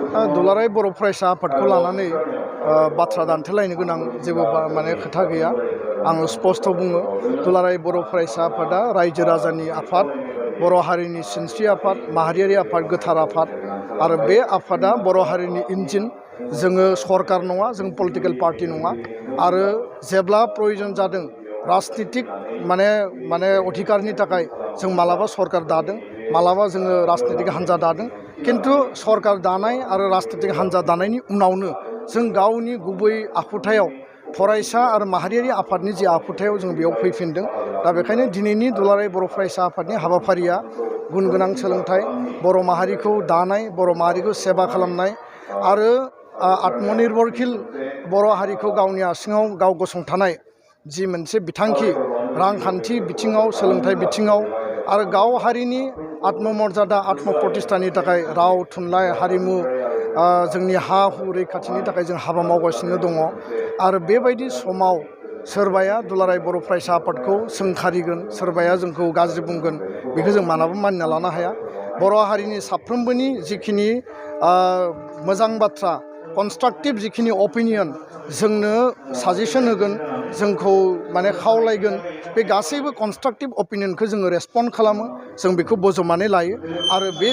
दुलाराय बर' फरायसा आफादखौ लानानै बाथ्रा दान्थेलायनो गोनां जेबो माने खोथा गैया। आङो स्पष्ट बुङो, दुलाराय बर' फरायसा आफादा रायजो राजानि आफाद, बर' हारिनि सिनस्रि आफाद, माहारियारि आफाद, गोथार आफाद। आरो बे आफादा बर' हारिनि इन्जिन। जोङो सरकार नङा, जों पलिटिकेल पार्टि नङा। आरो जेब्ला प्रयोजन जादों राजनितिक माने अधिकारनि थाखाय जों मालाबा सरकार दादों, मालाबा जोङो राजनितिक हान्जा दादों। किन्तु सरकार दानाय आरो राजनितिक हान्जा दानायनि उनावनो जों गावनि गुबै आखुथायाव फरायसा आरो माहारियारि आफादनि जि आखुथायाव जों बेयाव फैफिनदों। दा बेखायनो दिनैनि दुलाराय बर' फरायसा आफादनि हाबाफारिया गुन गोनां सोलोंथाइ, बर' माहारिखौ दानाय, बर' माहारिखौ सेबा खालामनाय आरो आत्मनिर्भरशील बर' हारिखौ गावनि आथिङाव गाव गसंथानाय जि मोनसे बिथांखि, रांखान्थि बिथिङाव, सोलोंथाइ बिथिङाव आरो गाव हारिनि आत्ममर्यादा, आत्मप्रतिष्ठानि थाखाय राव, थुनलाइ, हारिमु, जोंनि हा हु रैखाथिनि थाखाय जों हाबा मावगासिनो दङ। आरो बेबायदि समाव सोरबाया दुलाराय बर' फरायसा आफादखौ सोंखारिगोन, सोरबाया जोंखौ गाज्रि बुंगोन, बेखौ जों मालाबा मानिना लानो हाया। बर' हारिनि साफ्रोमबोनि जिखिनि मोजां बाथ्रा, कनस्ट्राक्टिभ जिखिनि अपिनियन जोंनो साजेसन होगोन, जोंखौ माने खावलायगोन, बे गासैबो कनस्ट्राक्टिभ अपिनियनखौ जोङो रेसपन्ड खालामो, जों बेखौ बजबनानै लायो आरो बे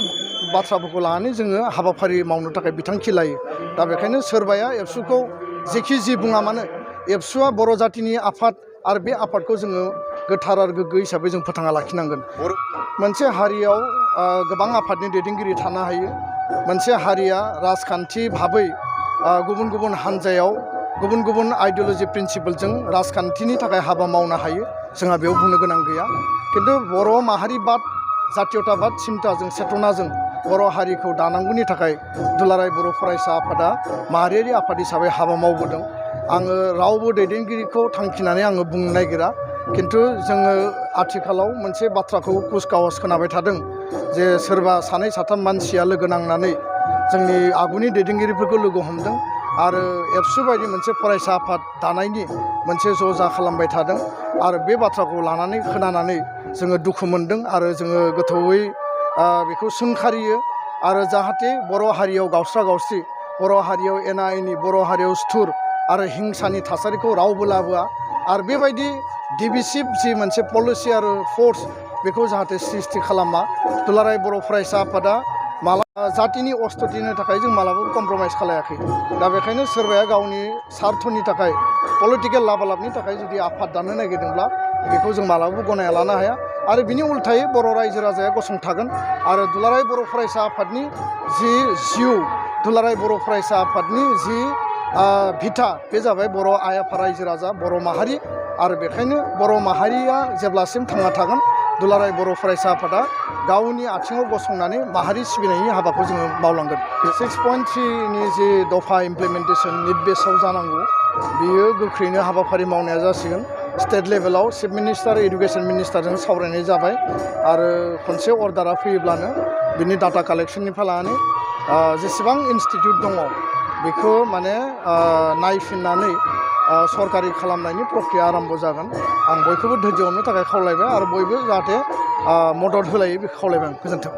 बाथ्राफोरखौ लानानै जोङो हाबाफारि मावनो थाखाय बिथांखि लायो। दा बेखायनो सोरबाया एबसुखौ जेखि जि बुङा मानो, एबसुआ बर' जातिनि आफाद आरो बे आफादखौ जोङो गोथार आरो गोग्गो हिसाबै जों फोथांना लाखिनांगोन। मोनसे हारियाव गोबां आफादनि दैदेनगिरि थानो हायो। मोनसे हारिया राजखान्थि भाबै गुबुन गुबुन हान्जायाव गुबुन गुबुन आइडिय'लजि प्रिन्सिपलजों राजखान्थिनि थाखाय हाबा मावनो हायो, जोंहा बेयाव बुंनो गोनां गैया। किन्तु बर' माहारिबाद, जातीयताबाद सिन्ताजों, चेतनाजों बर' हारिखौ दानांगौनि थाखाय दुलाराय बर' फरायसा आफादा माहारियारि आफाद हिसाबै हाबा मावबोदों। आङो रावबो दैदेनगिरिखौ थांखिनानै आङो बुंनो नागिरा, किन्तु जोङो आथिखालाव मोनसे बाथ्राखौ कुचकावाज खोनाबाय थादों जे सोरबा सानै साथाम मानसिया लोगो नांनानै जोंनि आगुनि दैदेनगिरिफोरखौ लोगो हमदों आरो एबसु बायदि मोनसे फरायसा आफाद दानायनि मोनसे ज'जा खालामबाय थादों। आरो बे बाथ्राखौ लानानै खोनानानै जोङो दुखु मोनदों आरो जोङो गोथौयै बेखौ सोंखारियो। आरो जाहाथे बर' हारियाव गावस्रा गावस्रि, बर' हारियाव एना एनि, बर' हारियाव सुथुर आरो हिंसानि थासारिखौ रावबो लाबोआ आरो बेबायदि डिभिसिभ जि मोनसे पलिसि आरो फर्स बेखौ जाहाथे सृष्टि खालामा। दुलाराय बर' फरायसा आफादा जातिनि अस्थितिनि थाखाय जों मालाबाबो कमप्रमाइज खालायाखै। दा बेखायनो सोरबाया गावनि सार्थनि थाखाय, पलिटिकेल लाबालाबनि थाखाय जुदि आफाद दानो नागिरदोंब्ला बेखौ जों मालाबाबो गनायना लानो हाया। आरो बिनि उल्थायै बर' रायजो राजाया गसंथागोन आरो दुलाराय बर' फरायसा आफादनि जि जिउ, दुलाराय बर' फरायसा आफादनि जि बिथा, बे जाबाय बर' आइ आफा रायजो राजा, बर' माहारि। आरो बेखायनो बर' माहारिया जेब्लासिम थांना थागोन, दुलाराय बर' फरायसा आफादा गावनि आथिङाव गसंनानै माहारि सिबिनायनि हाबाखौ जोङो मावलांगोन। 6.3नि जि दफा इमप्लिमेन्टेसन निट बेसआव जानांगौ, बियो गोख्रैनो हाबाफारि मावनाया जासिगोन। स्टेट लेभेलाव चिफ मिनिस्टार, एडुकेसन मिनिस्टारजों सावरायनाय जाबाय आरो खनसे अर्डारा फैयोब्लानो बिनि डाटा कालेक्सननिफ्राय लानानै जेसेबां इनस्टिटिउट दङ बेखौ माने नायफिननानै सरकारि खालामनायनि प्रक्रिया आरम्भ जागोन। आं बयखौबो धैर्य हमनो थाखाय खावलायबाय आरो बयबो जाहाथे मदद होलायो बेखौ खावलायबाय आं। गोजोन्थों।